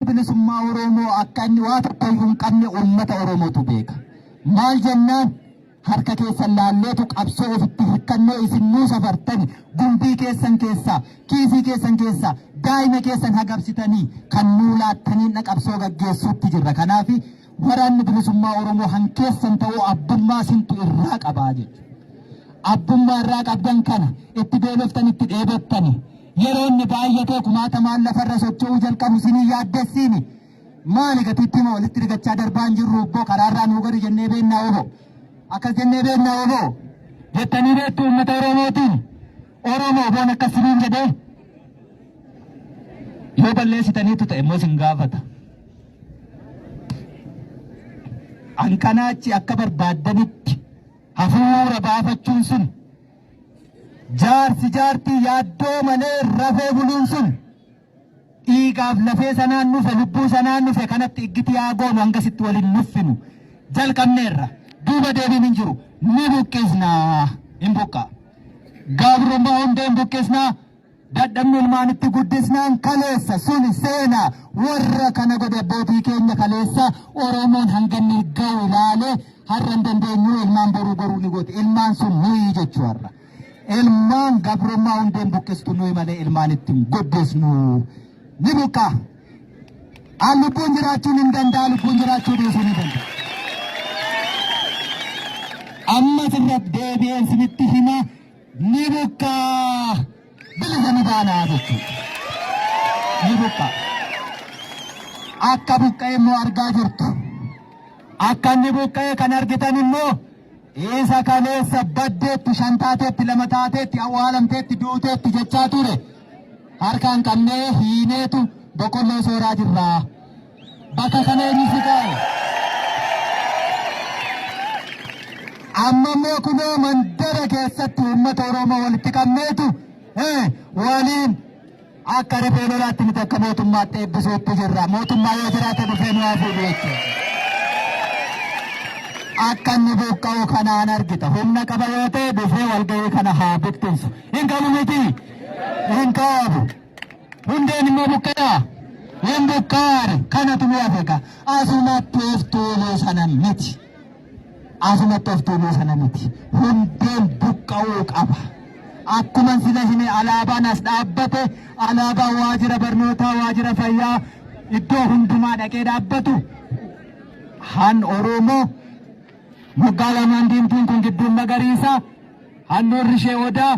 Bilisummaa Oromoo akka inni waa tokkoyyuu hin qabne uummata Oromootu beeka. Maal jennaan harka keessan laalleetu qabsoo ofitti hirkannoo isin nuu safartani gumbii keessan keessaa, kiisii keessan keessaa, daa'ima keessan hagabsitanii kan nuu laattaniin qabsoo gaggeessuutti jirra. Kanaaf waraanni bilisummaa Oromoo han keessan ta'uu abbummaa sintu irraa qabaa jechuudha. Abbummaa irraa qabdan kana itti beeloftan, itti dheebottani. Yeroo inni baay'atee kumaatamaan lafarra socho'uu jalqabu isinii yaaddessiini. Maali gatiitti hima walitti rigachaa darbaa hin jirru obboo, karaarraa nuu gadi jennee beennaa oboo. Akkas jennee beennaa oboo. Jettanii beektu uummata Oromootiin. Oromoo boon akkas siniin jedhee. Yoo balleessitaniitu ta'e immoo isin gaafata. An kanaachi akka barbaaddanitti hafuura baafachuun sun, jaarsi jaartii yaaddoo malee rafee buluun sun, dhiigaaf lafee sanaan nufe, lubbuu sanaan nufe kanatti iggiti yaa goonu, hangasitti waliin nuffinu. Jalqabneerra, duuba deebiin hin jiru. Ni buqqisnaa, hin buqqa. Gabrummaa hundeen buqqisnaa. Dadhabni ilmaanitti guddisnaan kaleessa suni seenaa. Warra kana godhe abbootii keenya kaleessa Oromoon hanga inni ga'u ilaalee har'a hin dandeenyu, ilmaan boruu goruu ni gooti. Ilmaan sun nuyi jechuu har'a. Ilmaan gabrummaa hundeen buqqistu nuyi malee ilmaan ittiin guddisnu. Ni buqqa. An lubbuun jiraachuun hin danda'a, lubbuun jiraachuu dhiisuu ni danda'a. Ammas irra deebi'een sinitti hima, ni buqqaa, bilisa ni baanaa jechuudha. Ni buqqa. Akka buqqa'e immoo argaa jirtu. Akka inni buqqa'e kan argitan immoo isa kaleessa baddeetti, shan taateetti, lama taateetti, awwaalamteetti, duuteetti jechaa ture. Harkaan qabnee hiineetu boqqolloo sooraa jirra. Bakka kana eenyu si kaa'e? Amma immoo kunoo mandara keessatti uummata Oromoo walitti qabneetu waliin akka riphee lolaatti miti, akka mootummaatti eebbisuutti jirra. Mootummaa yoo jiraate dhufee nu haa fuudhu jechuudha. Akka inni buqqa'u kanaan argita. Humna qaba yoo ta'e dhufee walga'ii kana haa bittinsu. Hin qabu miti? Hin qabu. Hundeen immoo buqqa'aa? Hin buqqaane. Kanatu nu hafe egaa. Asumatti of tuuluu sana miti. Asumatti of tuuluu sana miti. Hundeen buqqa'uu qaba. Akkuma sila hime, alaabaan as dhaabbate, alaabaan waajjira barnootaa, waajjira fayyaa, iddoo hundumaa dhaqee dhaabbatu han Oromoo moggaa lamaan diimtuun kun, gidduun magariisa, handhuurri ishee odaa.